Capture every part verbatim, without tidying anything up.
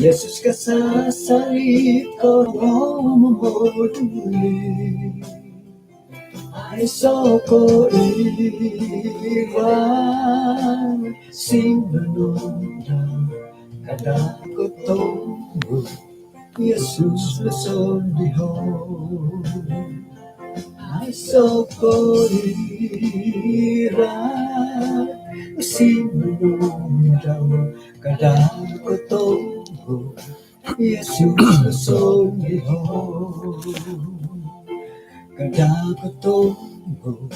Yesus kasasari ko momoduli. Aiso ko iran sinununda kada ko tonggo. Yesus no sondiho. Aiso ko iran sinununda kada ko tonggo. Yesus sondiho. Kada ko tonggo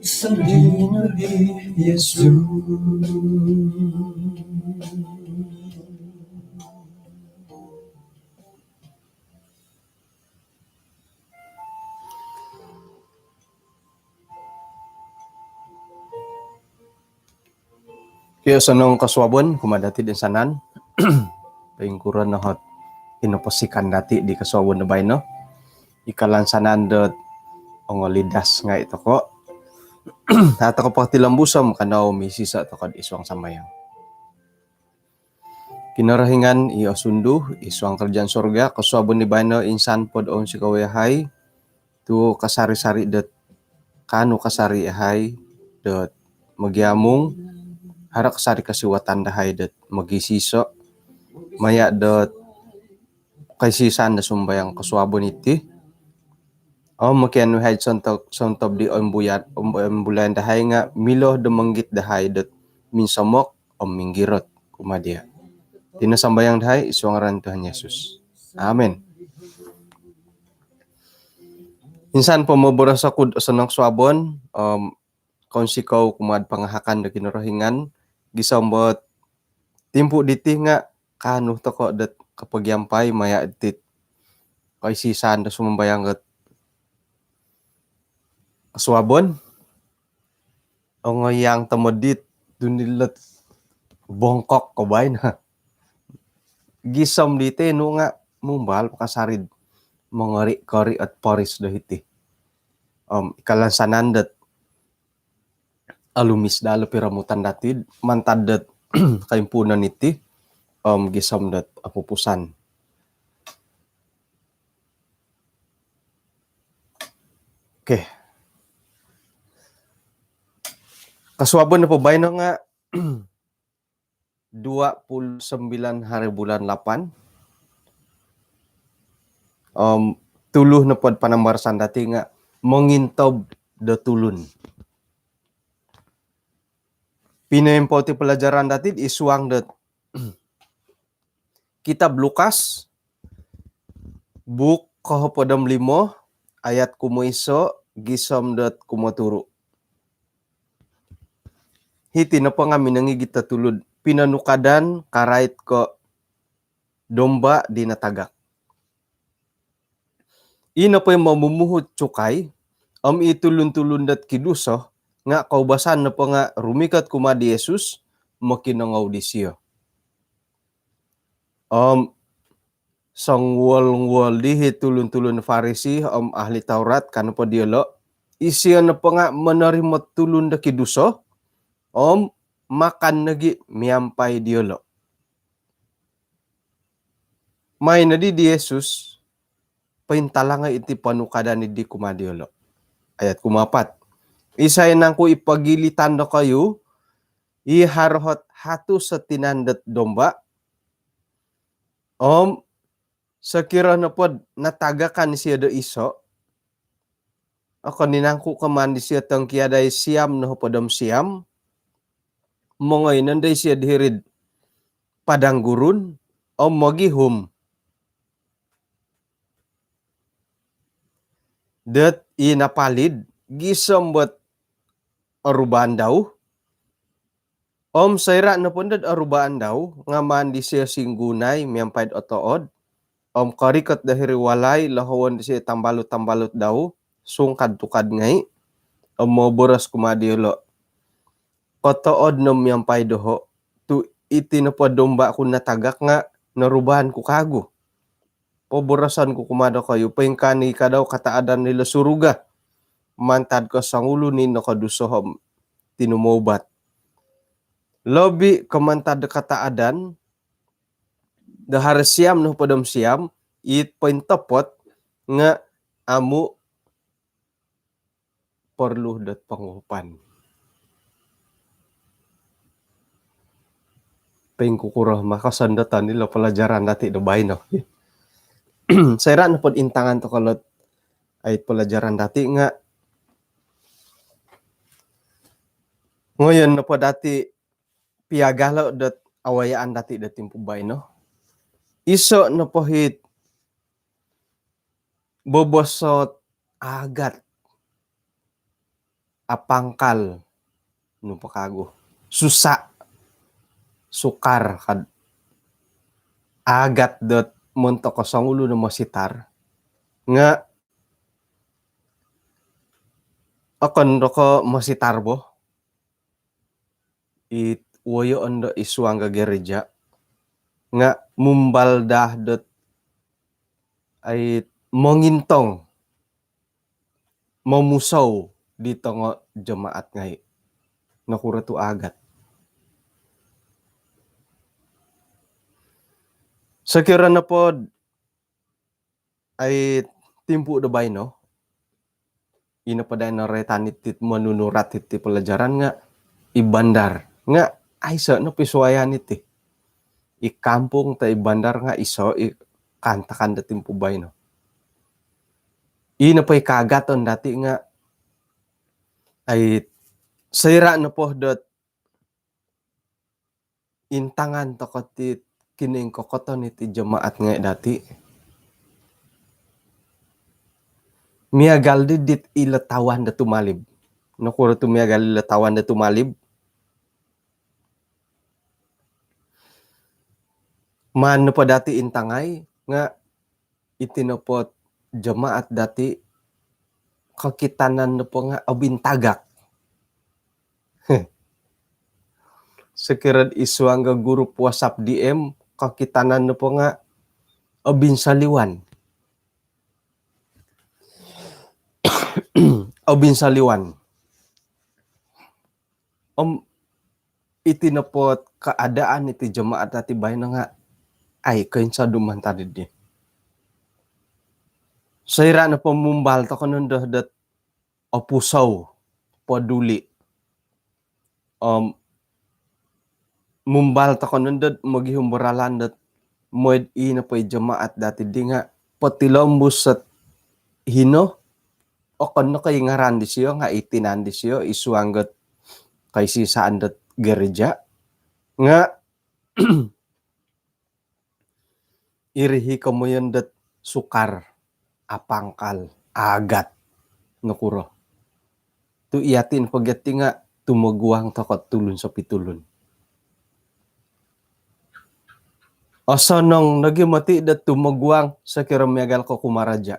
sondii no di Yesus. Kio, osonong kosuabon kumaa dati toinsanan. Poingkuro no ot inoposikan dati di kosuabon do baino. I kalansanan dot ongolidas ngai toko. Aa toko potilombus om kanou misiso toko id suang sambayang. Kinorohingan i osundu id suang kerajaan sorga, kosuabon di baino insan po do ounsikou yahai tu kasari-sari dot kaanu kasari yahai dot mogiamung, haro kasari kosiwatan dahai dot mogisiso maya dot koisisan do sumbayang kosuabon iti. Om mokianu yahai sontob, sontob di ombulayan, om, ombulayan dahai nga milo do monggit dahai dot minsomok om minggirot kumaa dia. Iti no sambayang dahai id suang ngaran Tuhan Yesus. Amin. Insan po moboros oku do osonong kosuabon om kounsikou kumaa do pangahakan do Kinorohingan gisom dot timpu diti nga kaanu toko dot kopogiampai maya diti koisisan do sumambayang dot kosuabon. Ongoyang tomod dit dunilot bongkok ko baino. Gisom di tenu nga mumbal po kasari do mongori-kori ot poris do hiti. Om i kalansanan dot olumis daa lo piromutan dati mantad dot koimpuunon iti om gisom dot opupusan. Okey. Kosuabon nopo baino nga dua puluh sembilan hari bulan lapan. Om tulu nopo do panambarasan dati nga mongintob do tulun. Pinoimpou ti pelajaran dati id suang dot Kitab Lukas, buuk kohopod om limo, ayat kumoiso gisom dot kumoturu. Hiti nopo nga minongigit o tulun pinonukadan karait ko domba di natagak. I nopo i momumuhu cukai om i tulun-tulun dot kiduso nga koubasan nopo nga rumikot kumaa di Yesus, mokinongou disio. Om songuol-nguol dii tulun-tulun Farisi om ahli Taurat, ka nopo diolo, isio nopo nga monorimo tulun do kiduso om makan nogi miampai diolo. Mai nodi di Yesus pointalango iti ponukadan dii kumaa diolo. Ayat kumaapat. Isai nangku i pogilitan dokoyu i haro ot hatus o tinan dot domba, om sokiro nopo do natagakan isio do iso, okon i nangku ko maan disio tongkiadai siam nohopod om siam, mongoi nondo isio do hiri'd padang gurun om mogihum dot i napalid gisom dot orubaan dau? Om soira nopo dot orubaan dau nga maan disio singgunai miampai'd otood om korikot do hiri walai, lohowon disio tambalut-tambalut dau sungkad-tukad ngai om moboros kumaa diolo, "Kotood no miampai doho tu iti nopo domba ku natagak nga norubaan ku kagu. Poboroson ku kumaa dokoyu, poingkaa nogi kadau kataadan hilo suruga mantad ko songulun i nokoduso om tinumoubat, lobi ko mantad do kataadan do haro siam nohopod om siam, it pointopot nga amu perlu dot ponguhupan. Poingkukuro maka sondoton ilo pelajaran dati do baino? Soira nopo do intangan tokou lo it pelajaran dati nga ngoyon nopo dati piagalo dot awayaan dati do timpu baino. Iso nopo it bobos ot agat, apangkal, nu po kagu, susa, sukar, kad agat dot montok ko songulun o mositar nga okon do ko mositar bo it woyoon do id suang do gereja nga mumbal daa dot ai mongintong, momusou di tongo jemaat ngai. Nokuro tu agat? Sokiro nopo do ai timpu do baino, ino po daa noroitan iti monunurat iti pelajaran nga i bandar nga aiso no pisuayan iti. I kampung toi i bandar nga iso i kaantakan do timpu baino. Ino po i kaagaton dati nga ai soira nopo dot intangan tokou ti kinoingkokoton iti jemaat ngai dati, miagal di dit ilo tawan do tumalib. Nokuro tu miagal ilo tawan do tumalib? Maan nopo dati intangai nga iti nopo jemaat dati kokitanan nopo nga obintagak. Sokiro id suang do grup WhatsApp D M, kokitanan nopo nga obinsaliwan. Obinsaliwan. Om iti nopo keadaan iti jemaat dati baino nga ai koinsodu mantad di. Soira nopo mumbal tokou nondo dot opusou, peduli, om mumbal tokou nondo dot mogihum do ralan dot mooi do ino po i jemaat dati di nga potilombus ot hino, okon no ko i ngaran disio nga i tinan disio id suang dot koisisaan dot gereja nga iri i komoyon dot sukar, apangkal, agat. Nokuro? Tu iti nopo gia ti nga tumoguang tokou tulun sopitulun. Osonong nogi moti dot tumoguang sokiro miagal ko kumaraja.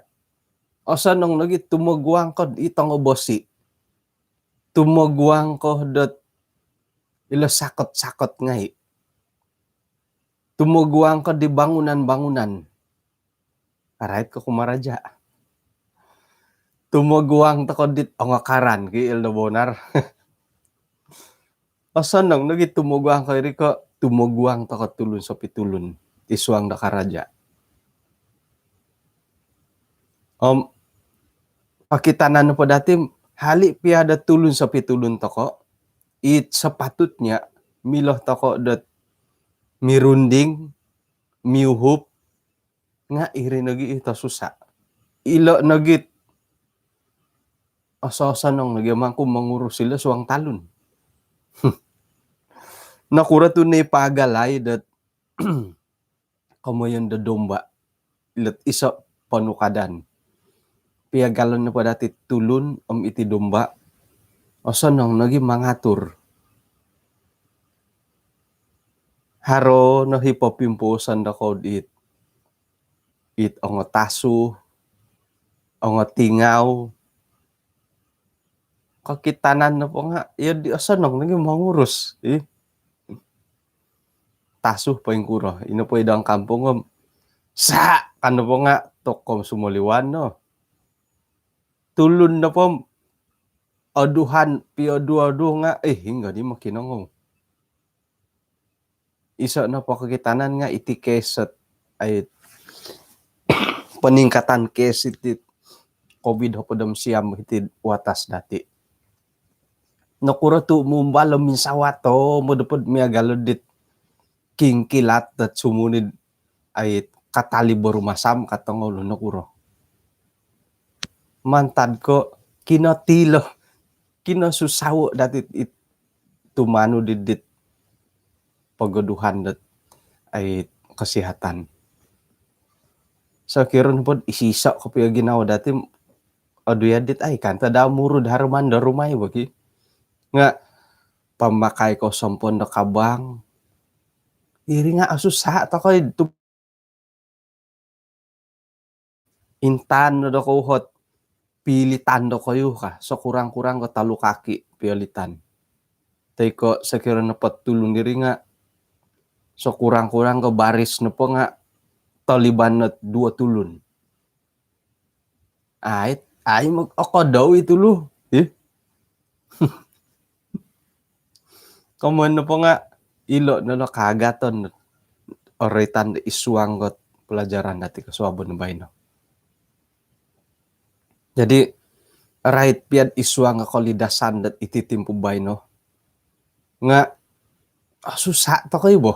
Osonong nogi tumoguang ko i tongo bosi. Tumoguang ko dot ilo sakot-sakot ngai. Tumoguang ko di bangunan-bangunan. Arait ko kumaraja. Tumoguang tokou dit ongokaran ki ilo bonar. Osonong nogi tumoguang ko iri ko tumoguang tokou tulun sopitulun id suang do karaja. Om pokitanan nopo dati, hali pia do tulun sopitulun tokou, it sepatutnya milo tokou dot mirunding, miuhup, nga iri nogi it osusa. Ilo nogi it oso-osonong nogi mangku mongurus ilo suang talun. Nokuro tu ni pagalai dot komoyon do domba. Ilo iso ponukadan. Piagalon nopo dati tulun om iti domba, osonong nogi mangatur. Haro no i popimpuusan dokou dit, it ongo tasu, ongo tingau. Kokitanan nopo nga, iyo di osonong nogi mongurus. Ih. Tasu poingkuro. Ino po id suang kampung om, sa kan nopo nga tokou sumoliwan no. Tulun nopo om oduhan, piodu-odu nga, eh, hinggo di mokinongou. Iso nopo kokitanan nga iti kes ot ai, peningkatan kes iti COVID hopod om siam hiti watas dati. Nokuro tu mumbal o minsawat o modopod miagal dit kingkilat dot sumunid ai katalib o rumasam katongolu nokuro. Mantad ko kinotilo, kinosusawo dati it tumanud dit pogoduhan dot ai kesihatan. Sokiro nopod isiso kopio ginawo dati, odu ya dit ai kan tada murud haruman do rumai bagi. Nga pamakai ko sompon do kabang. Iri nga osusa tokoi tu intan no do kouhot pilitan do koyu ka, sekurang-kurang ko tolu kaki pilitan. Toi ko sokiro nopo tulun diri nga sekurang-kurang ko baris nopo nga toliban no duo tulun. Ai, ai mo okodou itu lu. Ih. Komoyon nopo nga ilo no lo kagatan oritan isuang got pelajaran dati kosuabon baino. Jadi rait piad isuang kolidasan dot iti timpu baino. Nga ah, susah tokoi bo.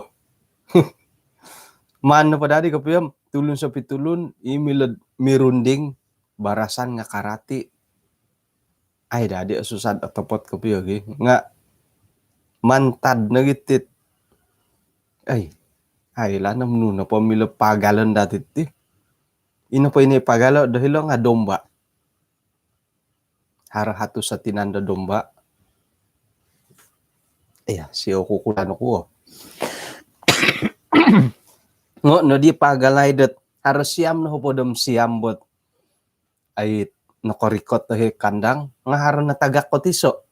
Mana pada di kopiom tulun sopi tulun i milod mirunding barasan nga karati. Ai dadi susah otopot kopio gi nga mantad no gitit. Ai, ai lah nam nu nopo milo pagalon dati ti. Ino po ini pagalo do hilo nga domba. Haro hatu satinan do domba. Iya, sio kukulan kuo. Ngo no di pagalai dot haro siam no hopod om siam bot ai nokorikot do hi kandang nga haro natagak ko tiso.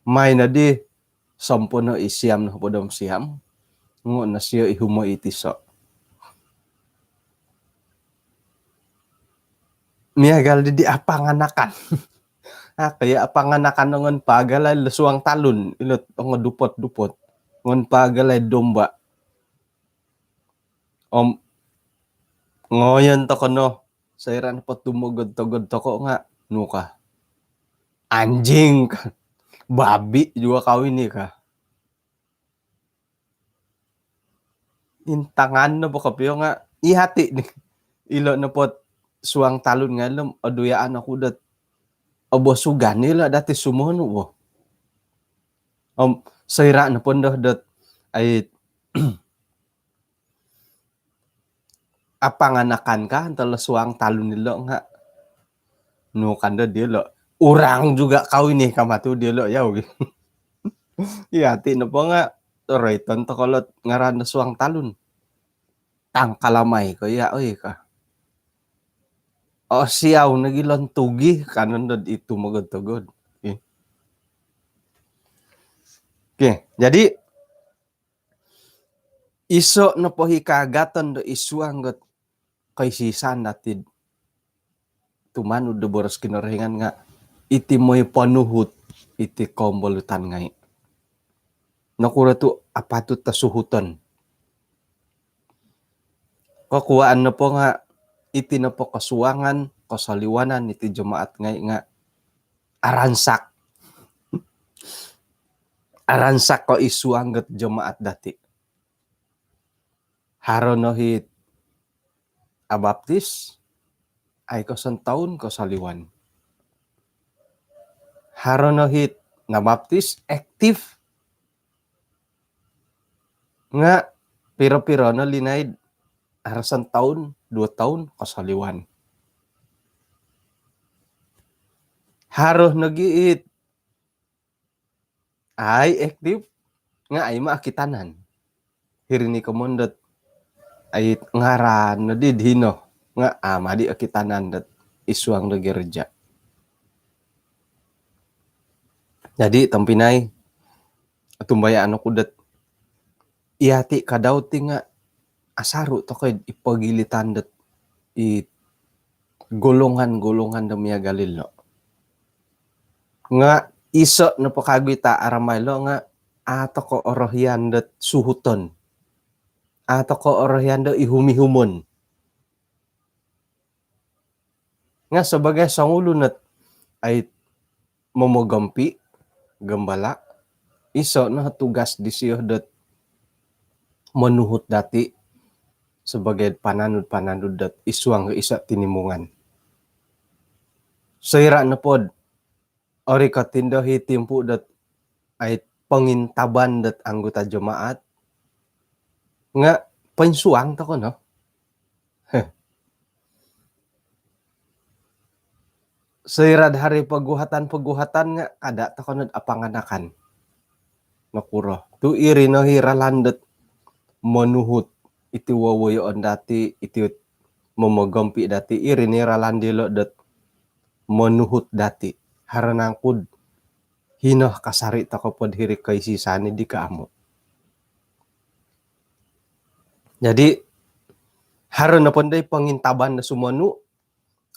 Mai nodi sompono i siam no hopod om siam. Ngo no sio i humo i tiso. Miagal di di apanganakan. Ah, kaya apanganakan ngon pagalai lo suang talun ilo ongo dupot-dupot ngon pagalai domba. Om ngoyon toko no sairan po tumogod-togod toko nga nuka anjing ka. Babi juga kau ini ka. Intangan no po kopio nga i hati ni ilo no pot suang talun nga ilom oduyaan aku dot obo sugan ilo dati sumonu bo. Om soira no pondo dot ai apanganakan ka antalo suang talun ilo nga nu kando diolo urang juga kau ini kamatu diolo yau gi. Iya ti nopo nga roiton tokolot ngaran do suang talun. Tangkalamai ko iya oi ka. O siau nogi lontugi kanon dod itu mogod-togod. Oke, jadi iso nopo hi kaagaton do isuang got koisisan dati tumanud do boros Kinorohingan nga iti moi ponuhut iti kombolutan ngai. Nokuro tu apatut tasuhuton. Kokuaan nopo nga iti nopo kosuangan kosoliwanan iti jemaat ngai nga aransak. Aransak ko isuang got jemaat dati. Haro no hit abaptis ai ko sontoun kosoliwan. Haro no hit nabaptis aktif nga piro-piro no linaid haro sontoun duo toun kosoliwan. Haro nogi it ai aktif nga ai ma akitanan. Hiri ni komon dot ai ngaran no di dino nga ama di akitanan dot isuang do gereja. Jadi tompinai tumbayaan oku dot iya ti kadau ti nga asaru tokoi ipogilitan dot i golongan-golongan do miagal ilo. Nga iso nopo kagu ita aramai lo nga atoko orohian dot suhuton. a' toko' orohian do ihum-ihumon. Nga' sabagai songulun ot ai momogompi', gambala', iso' no tugas disio dot monuhut dati' sabagai pananud-pananud dot isuang iso' tinimungan. Soira' nopod orikot indo hi timpu' dot ai pongintaban dot anggota jemaat nga' poinsuang toko' no. Soira'd hari poguhatan-poguhatan nga' kada' toko' nod apanganakan. Nokuro tu' iri no hi ralan dot monuhut iti wowoyoon dati', iti momogompi' dati', iri ni ralan dilo' dot monuhut dati'. Haro nangku'd hino kasari' toko' pod hiri koisisan iddi ka amu'. Jadi haro nopo ndoi pongintaban do sumonu'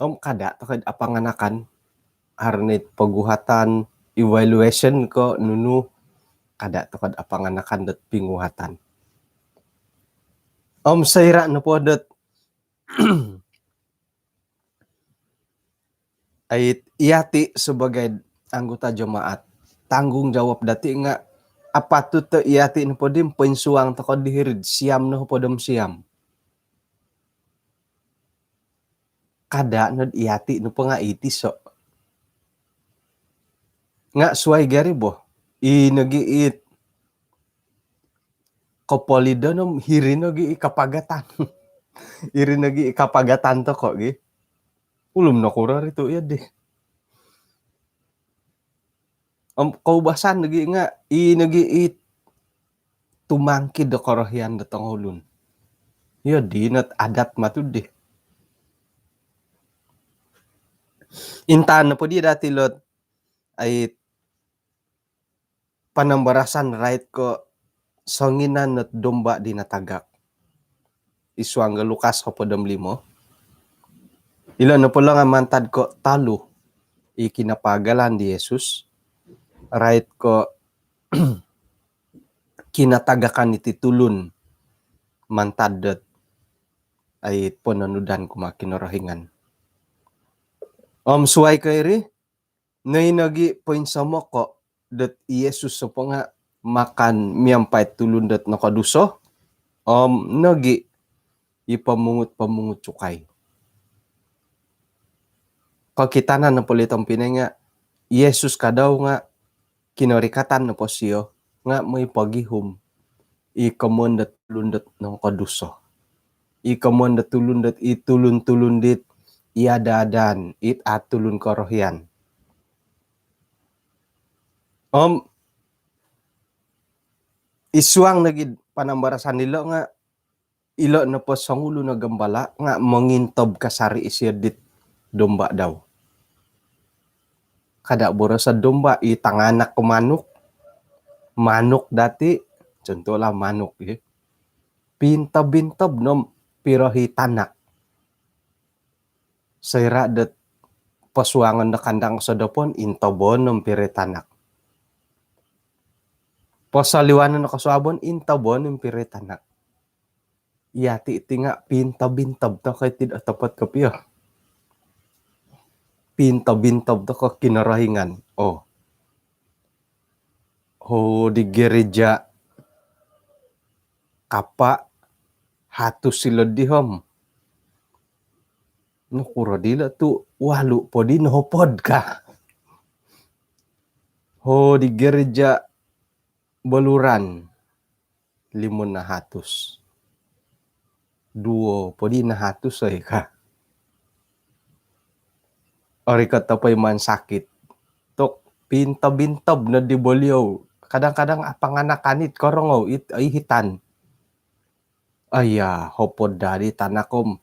om kada' toko'd apanganakan. Haro ni poguhatan, evaluation ko' nunu, kada' toko'd apanganakan dot pinguhatan. Om soira' nopo dot ai iyati' sabagai anggota jemaat, tanggungjawab dati' nga' apatut do iyati' nopoddi poinsuang toko' di hiri'd siam nohopod om siam. Kada' nod iyati' nopo nga' iti so'. Nga' suwai gari bo. I nogi it kopolidon om hiri nogi i kapagatan. Hiri nogi i kapagatan toko' gi. Ulum nokuro ri tu' iyoddi. Om koubasan nogi nga' i nogi i tumangkid do korohian do tongoulun. Iyoddi not adat matu'ddi. Intaan nopo di dati' lot ai panambarasan rait ko' songinan not domba' di natagak. Isuang ga Lukas hopod om limo. Ilo nopo lo nga' mantad ko' tolu i kinapaagalan di Yesus rait ko' kinatagakan iti tulun mantad dot ai pononudan kumaa Kinorohingan. Om suwai ko' iri, noi nogi' poinsomoko' dot i Yesus nopo nga' makan miampai tulun dot nokoduso om nogi' i pomungut-pomungut cukai. Kokitanan nopo li tompinai nga' i Yesus kadau nga' kinorikatan nopo sio nga' moi pogihum i komoyon dot tulun dot nongkoduso. I komoyon dot tulun dot i tulun-tulun dit iada-adaan, it a' tulun korohian. Om isuang nogi panambarasan ilo nga' ilo nopo songulun o gambala' nga' mongintob kasari' isio dit domba' dau. Kada' boroso' domba', i tanganak ko manuk. Manuk dati', contohlah manuk, i pintob-intob no om piro i tanak. Soira' dot posuangon do kandang sodopon, intobon no om piro i tanak. Posoliwanon do kosuabon, intobon no om piro i tanak. Iyati' ti nga' pintob-intob toko' iti'd otopot kopio. Pintob-intob toko' Kinorohingan. Oh. Oh, di gereja kapa' hatus ilo'ddi om nokuro dilo' tu' walu' poddi nohopod ka. Oh, di gereja Beluran limo nahatus. Duo poddi nahatus oi ka. Orikot topoi mansakit. Tok pintob-intob noddi boliou. Kadang-kadang apanganakan it korongou it oihitan. Aya, hopod dadi tanak om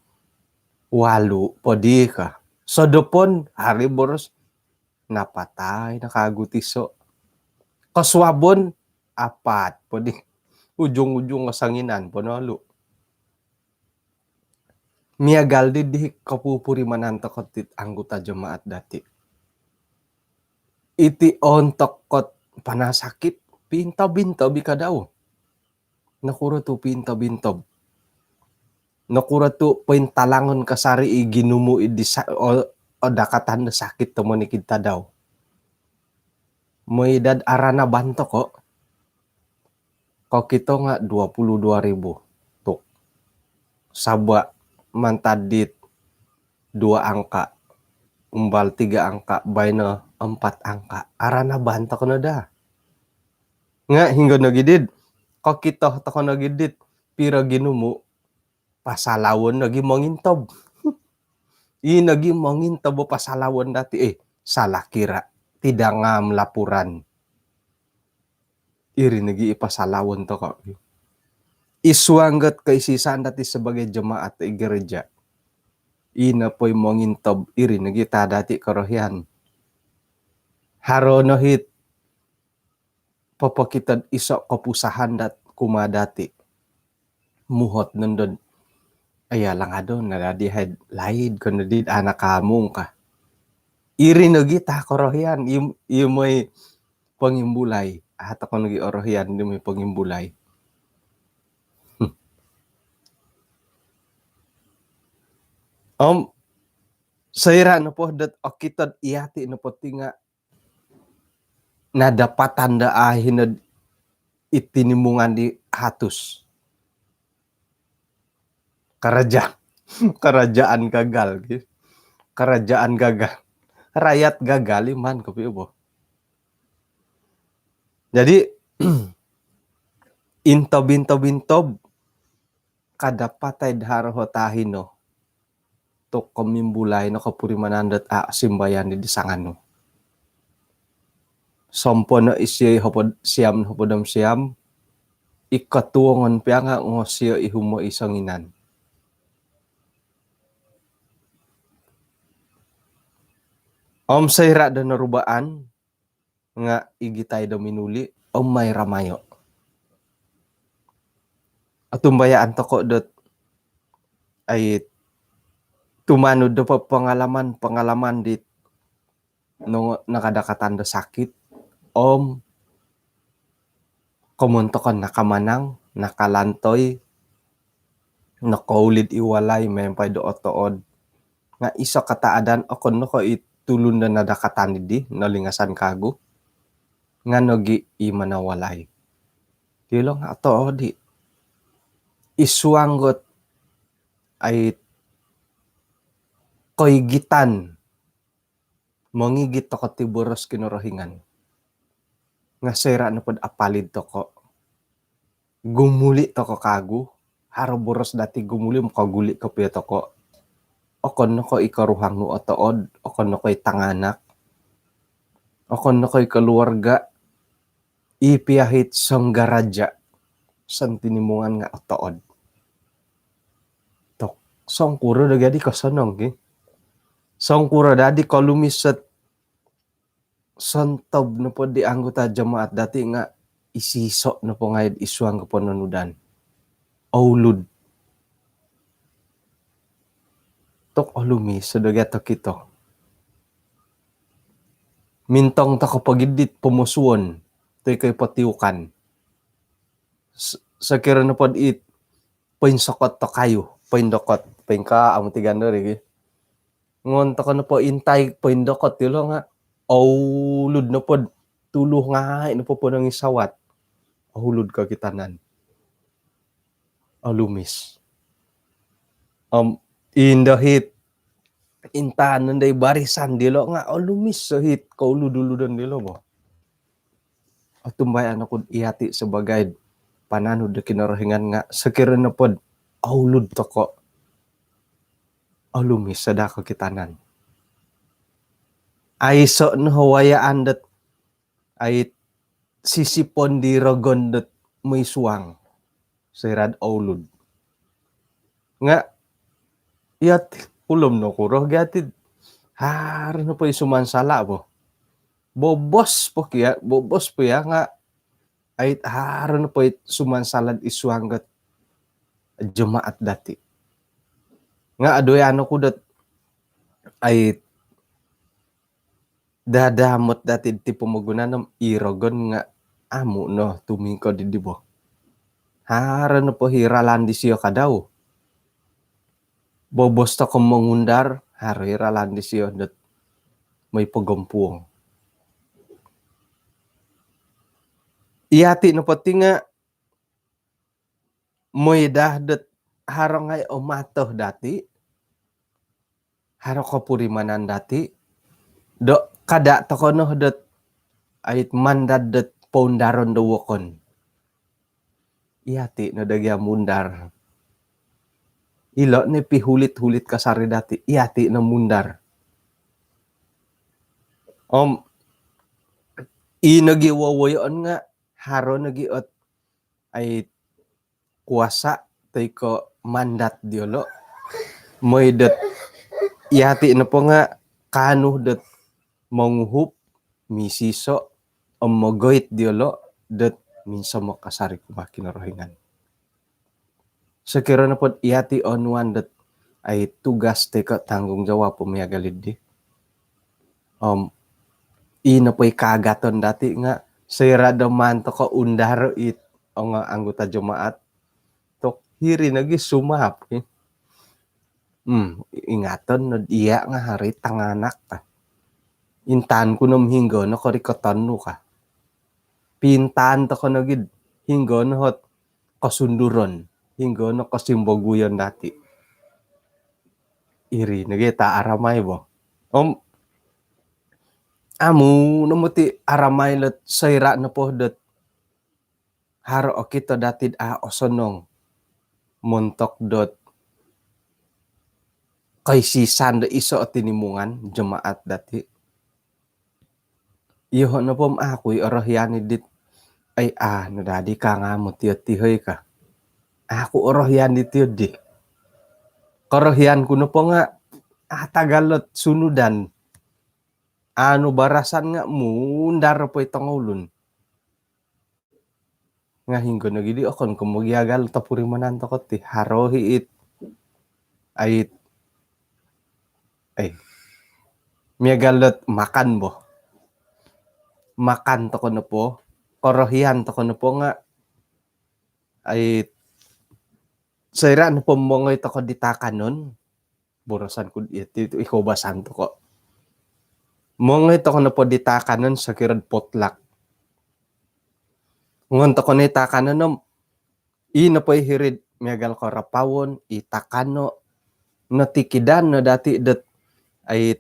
walu' poddi ka. Sodopon hari boros napatai no kagu tiso'. Kosuabon apat poddi. Ujung-ujung songinan po no walu'. Miagal di dii kopupurimanan toko' dit anggota jemaat dati'. Iti ontok kot panasakit, pintob-intob i kadau. Nokuro tu' pintob-intob? Nokuro tu' pointalangon kasari i ginumu' i di sa-, o-, odakatan do sakit do monikid tadau. Moi dad aranaban toko'. Kokito nga' dua puluh dua ribu tu'. Saba' mantad dit dua angka, umbal tiga angka, baino empat angka. Aranaban toko' no daa. Nga' hinggo nogi dit, kokito toko' nogi dit piro ginumu', pasalawon nogi mongintob. I nogi mongintob o pasalawon dati', eh, salah kira, tidak ngam laporan. Iri nogi i pasalawon toko'. I suang dot koisisaan dati' sebagai jemaat i gereja. I nopo i mongintob, iri nogi ta dati' korohian. Haro no hit popokito'd iso' kopusahan dot kumaa dati'. Muhot nondo dot, "Aya, langado no dadi hai laid," kono dit anak kamung ka. Iri nogi ta korohian, i, i moi pongimbulai. Ah, toko' nogi orohian di moi pongimbulai. Om soira' nopo dot okito'd iyati' nopo ti nga' nadapatan daa hino id tinimungan di hatus. Karaja-, karajaan gagal, gitu. Karajaan gagal. Rakyat gagal, iman kopi bo. Jadi, intob, intob, intob, kada patai dahar ho tahino. Tu' komimbulai no kopurimanan dot a' simbayan di sanganu. Sompono' isio i hopod siam, hopod om siam, i kotuongon pia nga' ngosio i humo i songinan. Om soira' do norubaan, nga' igitai do minuli', om mai ramayo'. Otumbayaan toko' dot, ai, tumanud do pengalaman-pengalaman dit no-, nakadakatan do sakit, om komon toko' nakamanang, nakalantoi, nokoulid i walai miampai do otood. Nga' iso' kataadan, okon no ko' i tulun do nadakatan di nolingasan kagu, nga' nogi' i manawalai. Dilo nga' otood i. I suang dot, ai, koigitan mongigit toko' ti boros Kinorohingan. Nga' soira' nopod apalid toko', gumuli' toko' kagu, haro boros dati' gumuli', mokoguli' kopio toko'. Okon no ko' i koruhang nu otood, okon no ko' i tanganak, okon no ko' i keluarga, i piahit songgaraja', santinimungan nga' otood. Tok, songkuro do gadi kosonong ki. Songkuro dadi kolumis sot sontob nopo di anggota jemaat dati' nga' isiso' nopo ngai'd isuang kopononudan. Oulud. Tok, olumis do gia tokito. Mintong toko' pogidit pomosuon, toi ko' i potiukan. S-, sokiro nopod it poinsokot to kayu, poindokot, poingkaa, amu' ti gandori ki. Ngon toko' nopo intai poindokot ilo nga' oulud nopod tulu ngai' nopo ponongisawat. Oulud kokitanan. Olumis. Om indo hit intaan nondo i barisan dilo nga' olumis so hit koulud-uludon dilo bo. Otumbayaan oku'd iyati' sabagai'd pananud do Kinorohingan nga' sokiro nopod oulud toko', olumis so daa kokitanan. Aiso' no wayaan dot ai sisipon di rogon dot moi suang soira'd oulud. Nga' iyati' ulom nokuro gia ti, haro nopo i sumansala' bo. Bobos po kia, bobos po ya nga' ai haro nopo i sumansala'd isuang dot jemaat dati'. Nga' aduh, anu ku dot ai dadamot dati' ti pomogunan om i rogon nga' amu' no tumingkod di bo. Haro nopo i ralan disio kadau. bobos toko mongundar, haro i ralan disio dot moi pogompuong. Iyati nopo ti nga moi daa dot haro ngai o mato dati, haro kopurimanan dati, do kada toko no dot ait mandad dot poundaron do wokon. Iyati no do gia mundar. Ilo ni pihulit-hulit kasari dati, iyati no mundar. Om i nogi wowoyoon nga haro nogi ot ai kuasa toi ko mandat diolo. Moi dot iyati nopo nga kaanu dot monguhup, misiso, om mogoit diolo dot minsomok kasari kumaa Kinorohingan. Sokiro nopo dot iyati onuan dot ai tugas toi ko tanggungjawab po miagal di. Om i nopo i kaagaton dati nga soira do maan toko undaro it ongo anggota jemaat, tok hiri nogi sumaap, eh. Hmm, ingaton no dia nga haro i tanganak ka. Intaan ku no hinggo no korikoton nu ka. Pintaan toko nogi hinggo no ot kosunduron, hinggo no kosimboguyon dati. Iri nogi ta aramai bo. Om amu no moti aramai lot soira nopo dot haro okito dati a osonong montok dot koisisan do iso o tinimungan jemaat dati. Iyoho nopo om aku i orohian i dit, ai, a no dadi ka nga moti oti hoi ka. Aku orohian di tio di. Korohian ku nopo nga a tagal lot sunudan. Anu barasan nga mundar po i tongoulun. Nga hinggo nogi di okon ko mogiagal topurimanan toko ti haro hi it ait ai miagal dot makan bo. Makan toko nopo, korohian toko nopo nga ait soira nopo mongoi toko di taakanon, borosan ku iti ikoubasan toko. Mongoi toko nopo di taakanon sokiro potluck. Ngon toko ni taakanon om i nopo i hiri'd miagal ko rapawon, i takano, notikidan no dati dot ai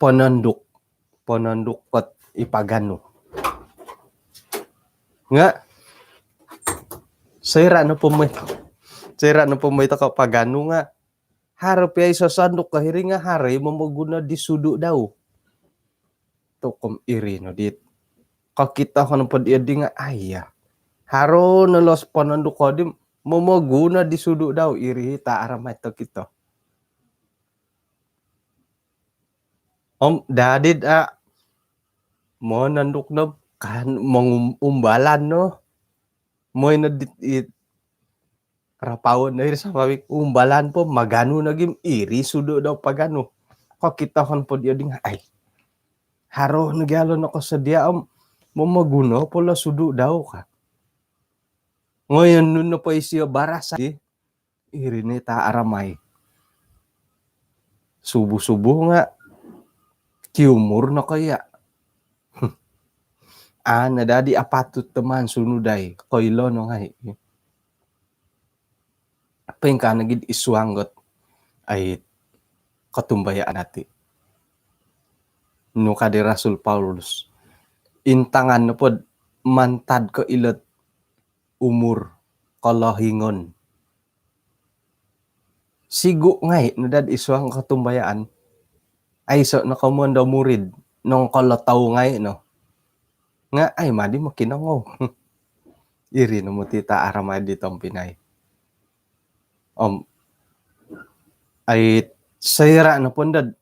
pononduk, pononduk kot i paganu. Nga soira nopo moi, soira nopo moi toko paganu nga haro pia i sosonduk ko hiri nga haro i momoguno di sudu dau. Tokom iri no dit. Kokito ko nopo di edi nga ai ya. Haro no los pononduk ko di momoguno di sudu dau, iri ta aramai tokito. Om dadi a mononduk no kan mongumbalan no. Moi no dit it rapawon no iri sapawik umbalan po maganu nogi iri sudu dau paganu. Kokito ko nopo di edi nga ai. Haro nogi alo nokosodia om momoguno po lo sudu dau ka. Ngoyon nu nopo isio barasa di iri ni ta aramai. Subuh-subuh nga kiumur no ko iya. Ana dadi apatut teman sunudai koilo no ngai. Pingkaa nogi id suang dot ai kotumbayaan dati. Nu ka di Rasul Paulus, intangan nopo mantad ko ilot umur kolohingon. Sigu ngai no dad id suang kotumbayaan. Aiso no komondo murid nongkolotou ngai no. Nga ai madi mokinongou. Iri no moti ta aramai di tompinai. Om ai soira nopo dad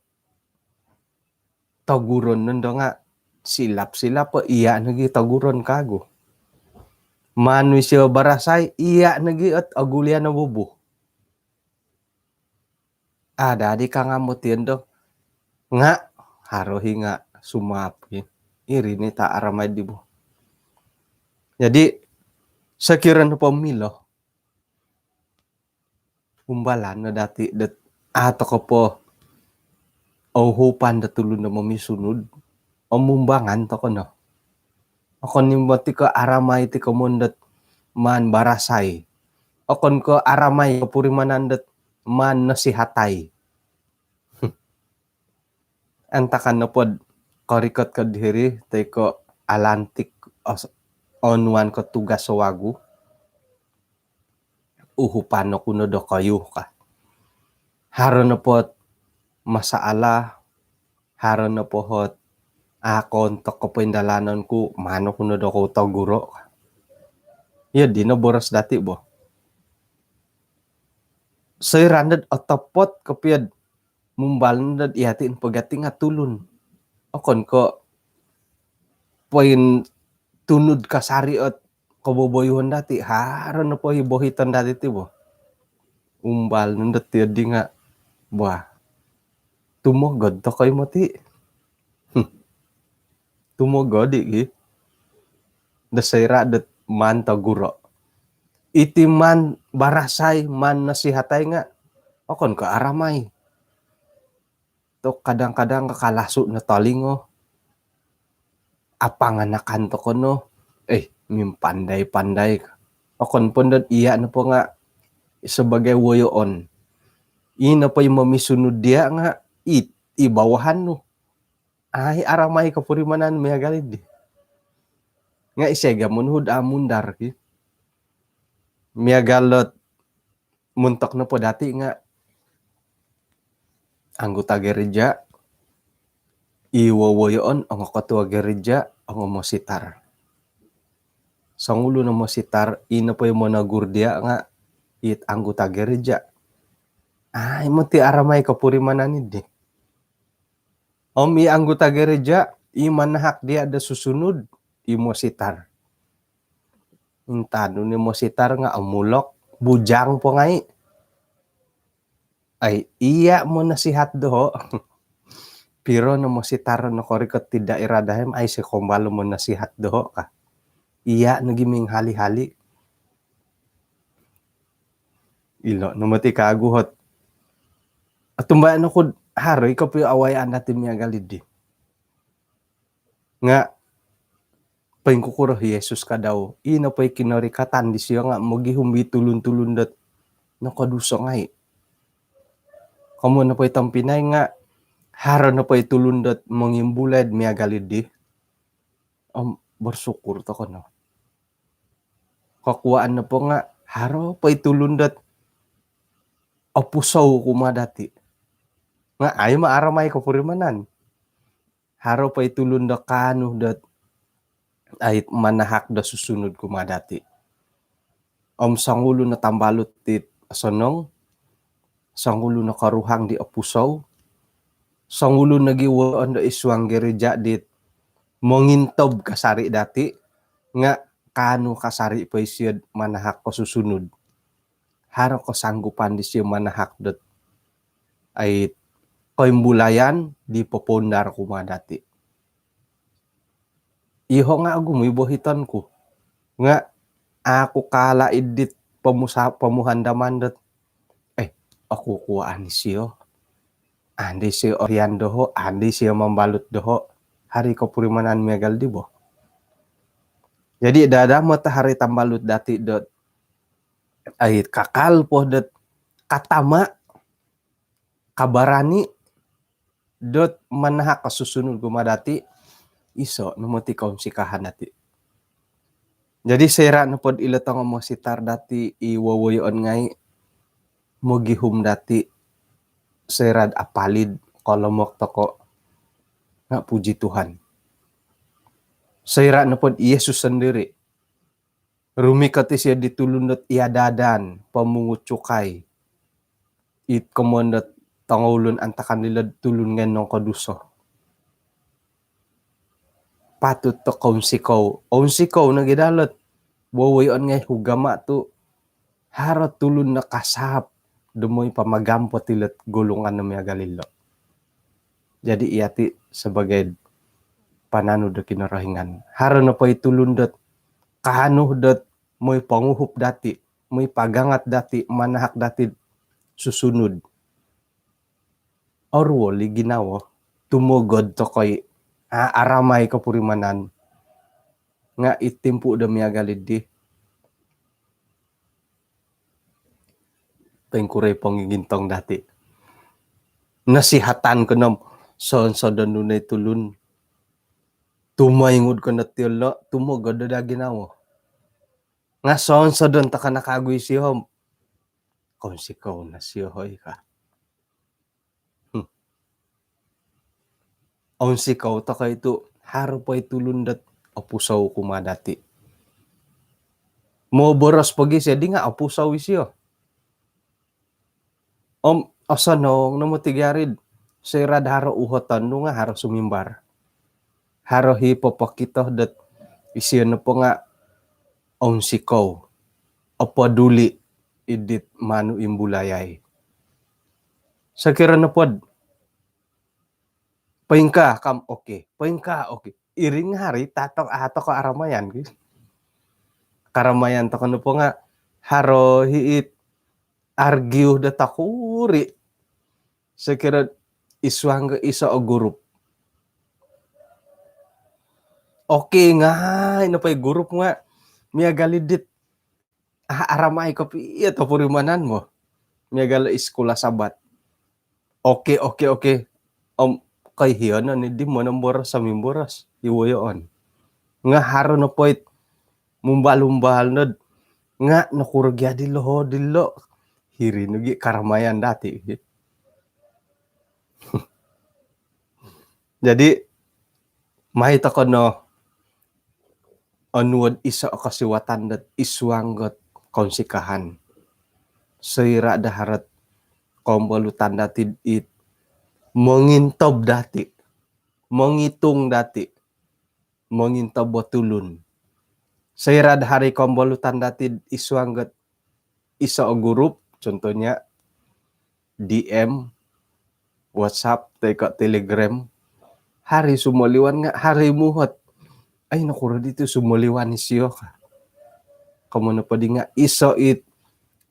toguron nondo nga silap-silap po iya nogi toguron kagu. Manusia barasai iya nogi ot ogulian o bubu. Ada di ka nga moti ondo nga haro hi nga sumaap ki. Iri ni ta aramai di bo. Jadi sokiro nopo milo umbalan no dati dot a' toko po ouhupan do tulun do momisunud, om mumbangan toko no. Okon i' moti ko' aramai ti komoyon dot maan barasai. Okon ko' aramai kopurimanan dot maan nasihatai. Antakan nopo'd korikot ko'd hiri toi ko' alantik os-, onuan ko' tugas o wagu, uhupan oku no dokoyu ka. Haro nopo ot masalah, haro nopo ot a' koontok kopoindalanon ku, maan oku no dokoyu toguro' ka. Iyo dino boros dati' bo. Soira' nod otopot kopio'd mumbal nod iyati' nopo gati' nga' tulun. Okon ko' pointunud kasari' ot koboboyuhon dati', haro nopo i bohiton dati' ti bo. Umbal nod iyoddi nga', bah, tumogod toko i' moti. Hmm. Tumogod i' gi. Do soira' dot maan toguro'. Iti maan barasai, maan nasihatai nga' okon ko' aramai. Tu' kadang-kadang kakalasu' no tolingo. Apanganakan toko no, eh, mimpandai-pandai. Okon po nod iya' nopo nga' sabagai woyoon. Ii nopo i momisunud diya' nga' i, i bawahan nu. Ai aramai kopurimanan miagal iddi. Nga' isai ga' monuhu' a' mundar ki. Miagal dot montok nopo dati' nga' anggota gereja, i wowoyoon ongo ketua gereja, ongo mositar. Songulun o mositar, i nopo i monogur diya' nga' it anggota gereja. Ai moti aramai kopurimanan iddi. Om i anggota gereja, i manahak diya' do susunud, i mositar. Intanu ni mositar nga' omulok, bujang po ngai'. Ai, iya' monasihat doho'. Piro no mositar nokorikot id daerah dahai om aiso kombal monasihat doho' ka. Iya' nogi minghali-hali. Ilo' no moti kagu ot otumbayaan oku'd haro i' kopio awayaan dati' miagal iddi. Nga' poingkukuro i Yesus ka dau, i nopo i kinorikatan disiyo nga' mogihum i tulun-tulun dot nokoduso ngai'. Komoyon nopo i tompinai nga' haro nopo i tulun dot mongimbulai'd miagal iddi, om bersyukur toko no. Kokuwaan nopo nga' haro po i tulun dot opusou kumaa dati'. Nga' ai ma aramai kopurimanan. Haro po i tulun do kaanu dot ai manahak do susunud kumaa dati'. Om songulun o tambalut dit osonong, songulun o koruhang di opusou, songulun nogi woyoon do id suang gereja dit mongintob kasari' dati', nga' kaanu kasari' po isio'd manahak ko susunud. Haro kosanggupan disiyo manahak dot ai koimbulayan di popoundar kumaa dati'. Iyoho' nga' ogumu i bohiton ku. Nga' aku kala' id dit pomusa-, pomuhandaman dot, eh, okukuwaan isiyo. Andi siyo orian doho', andi siyo mambalut doho'. Haro i kopurimanan miagal di bo. Jadi, dadamot haro i tambalut dati' dot ai kakal po dot katama', kabarani' dot manahak ko susunud kumaa dati', iso' no moti kounsikahan dati'. Jadi soira' nopod ilo tongo mositar dati' i wowoyoon ngai', mogihum dati', soira'd apalid, kolomok toko', nga' puji Tuhan. Soira' nopod i Yesus sondiri', rumikot isiyo di tulun dot iadadan, pomungut cukai. It komoyon dot tongoulun antakan dilo'd tulun ngai' nongkoduso. Patut toko' ounsikou. Ounsikou nogi daa lot wowoyoon ngai' hugama' tu' haro tulun nakasaap do moi pamagampot ilot golongan do miagal ilo'. Jadi iyati' sabagai pananud do Kinorohingan, haro nopo i tulun dot kaanu dot moi ponguhup dati', moi pagangat dati', manahak dati'd susunud. Oruol i ginawo, tumogod tokoi, a, aramai kopurimanan. Nga' i timpu do miagal iddi, poingkuro i pongigintong dati'? Nasihatan ko no om sonsodon nu no i tulun, tumoingud ko no ti yolo', tumogod do ginawo. Nga' sonsodon toko no kagu isio om, kounsikou no sio hoi ka. Hmm. Ounsikou tokoi tu' haro po i tulun dot opusou kumaa dati'. Moboros pogi isio di nga' opusou isio. Om osonong no moti gia ri, soira'd haro uhoton nu nga' haro sumimbar. Haro hi popokito dot isio nopo nga' ounsikou, opoduli' iddit manu imbulayai. Sokiro nopod poingkaa kam, okey. Poingkaa, okey. Iri nga' haro i tatok, a' toko aramayan ki. Karamayan toko nopo nga' haro hi it argue do tokuri'. Sokiro id suang ko iso o gurup. Okey ngai' nopo i gurup nga' miagal iddit, a, aramai kopio topurimanan bo. Miagal id sikul Sabat. Okey, okey, okey. Om koihion no ni di monomboros, sumimboros i woyoon. Nga' haro nopo it mumbal-umbal nod, nga' nokuro gia dilo' dilo'. Hiri nogi karamayan dati'. Jadi mai toko no onuod iso o kosiwatan dot id suang dot kounsikahan. Soira' do haro't kombolutan dati' it mongintob dati', mongitung dati', mongintob o tulun. Soira' do haro i kombolutan dati' id suang dot iso o gurup, contohnya D M, WhatsApp, toi ko Telegram, haro i sumoliwan nga' haro i muhot. Ai, nokuro di tu sumoliwan isio ka. Komoyon nopo di nga' iso it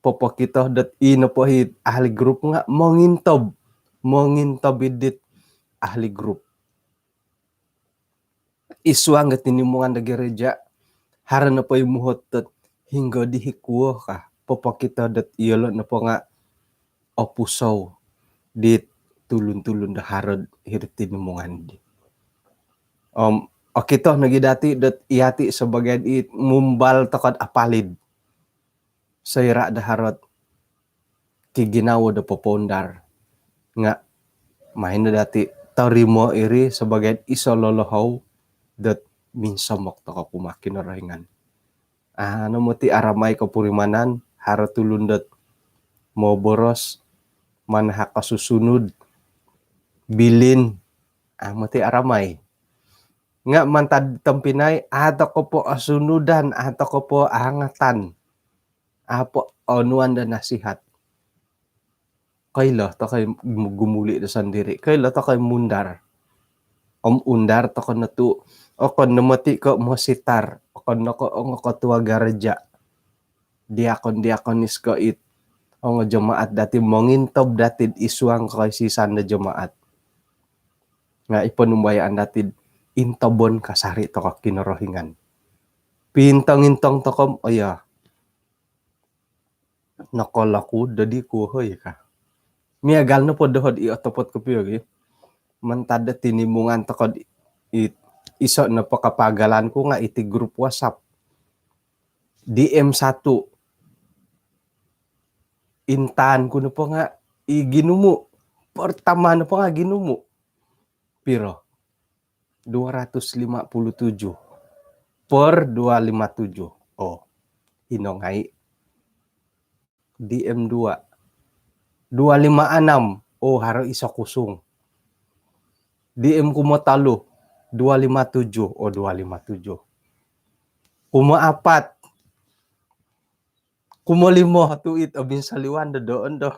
popokito dot i nopo it ahli grup nga' mongintob, mongintob iddit ahli grup. Id suang dot tinimungan do gereja, haro nopo i muhot dot hinggo di hi kuo ka, popokito dot iyolo' nopo nga' opusou dit tulun-tulun do haro'd hiri'd tinimungan di. Om okito nogi dati' dot iyati' sabaagi it mumbal toko'd apalid. Soira' do haro't kiginawo do popoundar nga' mai no dati' torimo iri sabaagi iso lolohou dot minsomok toko' kumaa Kinorohingan. A, no moti aramai kopurimanan, haro tulun dot moboros, manahak o susunud, bilin, a, moti aramai. Nga' mantad tompinai, a, toko po osunudan, a, toko po angatan. A po onuan do nasihat. Koilo tokoi gumuli' do sondiri'. Koilo tokoi mundar. Om undar toko no tu', okon no moti ko' mositar, okon no ko' ongo kotua gareja, diakon-diakonis ko' it ongo jemaat dati' mongintob dati'd id suang koisisan do jemaat. Nga' i ponumbayaan dati'd intobon kasari' toko' Kinorohingan. Piintong-intong toko' om, oh ya, nokolokud dodi kuo hoi ka. Miagal nopo doho'd i otopot kopio gi. Mantad do tinimungan toko'd i, iso nopo kapagalan ku nga' iti grup WhatsApp. D M satu. Intaan ku nopo nga' i ginumu'. Pertama nopo nga' ginumu'. Piro? Dua ratus lima puluh tujuh per dua lima tujuh. Oh, ino ngai'. D M dua. Dua lima enam. Oh, haro iso kosong. D M kumotolu. Dua lima tujuh. Oh, dua lima tujuh. Kumaapat. Kumolimo tu' it obinsoliwan do doon do.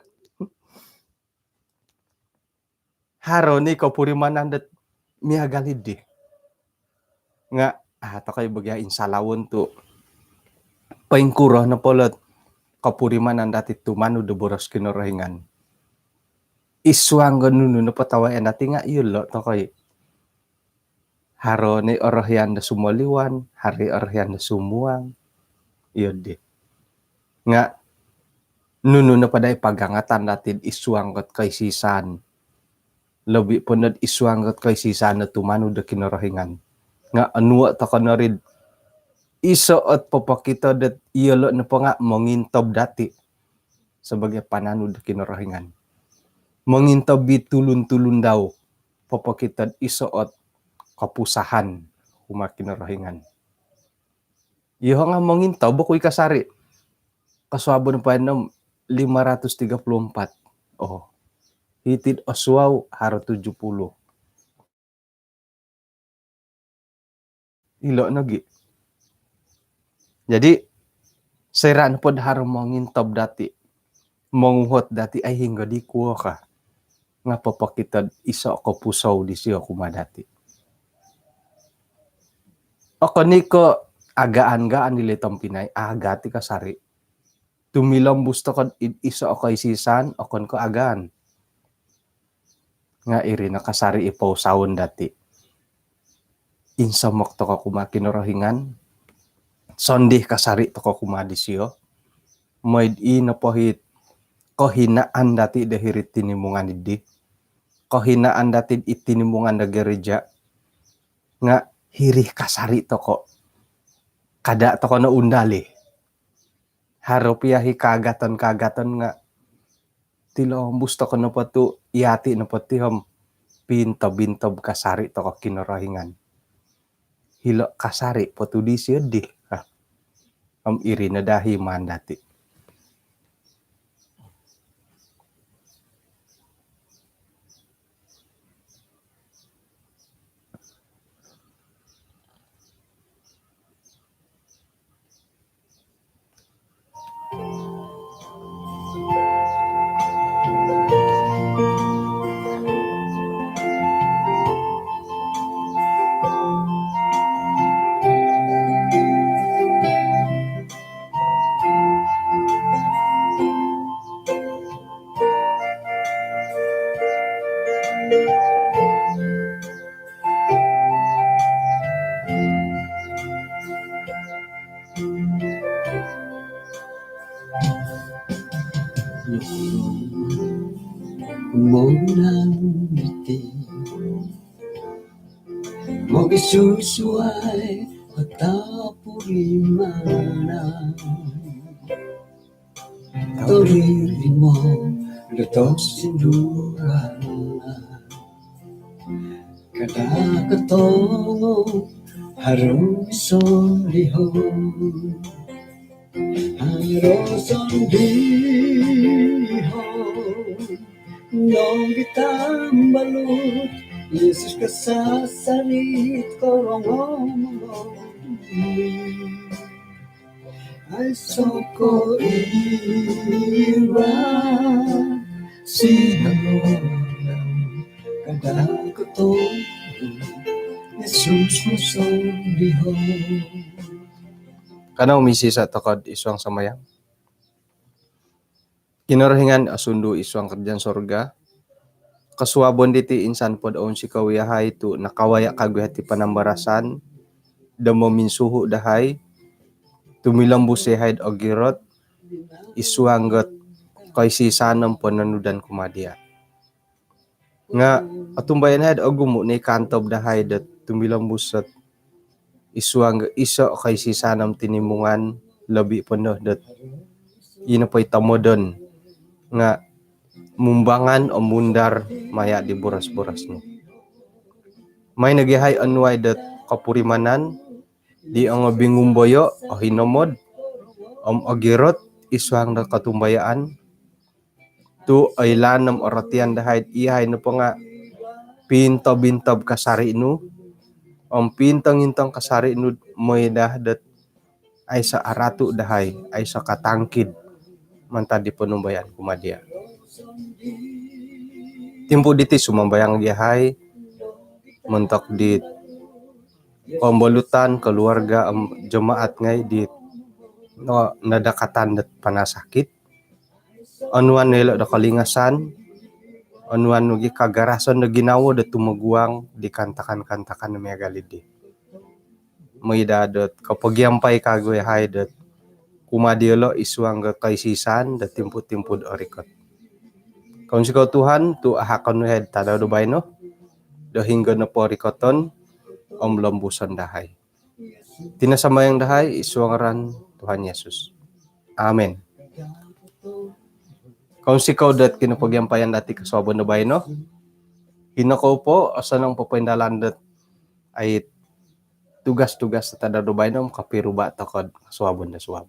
Haro ni kopurimanan dot miagal iddi. Nga', a, tokoi bo gia insalawon tu' poingkuro nopo lo't kopurimanan dati' tumanud do boros Kinorohingan. isuang ko nunu nopo tawai dati nga iyolo tokoi. Haro ni orohian do sumoliwan, haro orohian do sumuang. Iyo di. Nga nunu nopo dai pagangatan dati isuang kot koisisaan. Lobi po nod isuang kot koisisaan no tumanud do Kinorohingan. Nga onuo toko norid iso ot popokito dot iyolo nopo nga mongintob dati sebagai pananud do Kinorohingan. Mongintob i tulun-tulun dau popokito dot iso ot kopusahan kumaa Kinorohingan. Iyo nga mongintob oku i kasari. Kosuabon po nom lima ratus tiga puluh empat. Oh. Hiti id osuau haro tujuh puluh. Ilo nogi. Jadi, soira nopo do haro mongintob dati, monguhot dati, ai hinggo di kuo ka. Nga popokito dot iso kopusou disio kumaa dati. Okon i ko agaan-gaan dilo tompinai, agat i kasari. Tumilombus toko id iso o koisisaan, okon ko agaan. Nga iri no kasari i pousaon dati. Insomok toko kumaa Kinorohingan, sondih kasari toko kumaa disio. Mooi do i nopo it kohinaan dati do hiri'd tinimungan dii. Kohinaan dati id tinimungan do gereja. Nga hiri kasari toko. Kada toko no undali. Haro pia i kaagatan-kaagatan nga tilombus toko nopo tu, yati nopo ti om pintob-intob kasari toko Kinorohingan. Hilo kasari po tu disio di. Ha. Om iri no daa i maan dati. Monang iti mogisusuai kota purimanan. Toririmo do tosinduran. Kada kotongo haro i solihon. Haro sondihon nogi tambalut. Yesus kasasari korongou. Aiso ko ira sinangolang kada kotongo Yesus mosondihon. Kanou misisa toko'd isuang sambayang. Kinorohingan osundu isuang karajaan sorga. Kosuabon diti insan pod ounsikou yahai tu nakawaya kagu yahai ti panambarasan do mominsuhu dahai, tumilombus yahai'd ogirot isuang dot koisisaan om pononudan kumaa dia. Nga otumbayaan yahai'd ogumu no i kaantob dahai dot tumilombus dot isuang dot iso koisisaan om tinimungan, lobi po no dot ino po i tomodon nga mumbangan om mundar maya di boros-boros nu. Mai nogi yahai onuai dot kopurimanan di ongobingumboyo, ohinomod om ogirot isuang dot kotumbayaan, tu oilaan om orotian dahai, iyahai nopo nga pintob-intob kasari nu om pintong-intong kasari nu, mooi daa dot aiso aratu dahai, aiso katangkid mantad di ponumbayaan kumaa dia. Timpu diti sumambayang yahai montok di kombolutan, keluarga om jemaat ngai di no nadakatan dot panasakit. Onuan no ilo do kolingasan, onuan nu gi kagarasan do ginawo do tumoguang di kaantakan-kaantakan miagal diri. Mooi daa dot kopogiampai kagu yahai dot kumaa diolo id suang do koisisan do timpu-timpu do orikot. Kounsikou Tuhan tu ahakon nu yahai tadau do baino do hinggo nopo rikoton om lombuson dahai. Iti no sambayang dahai id suang ngaran Tuhan Yesus. Amin. Kounsikou dot kinopogiampayan dati kosuabon do baino. Hino kou po, osonong popoindalan dot ai tugas-tugas tadau do baino om kopiruba tokou kosuabon do suab.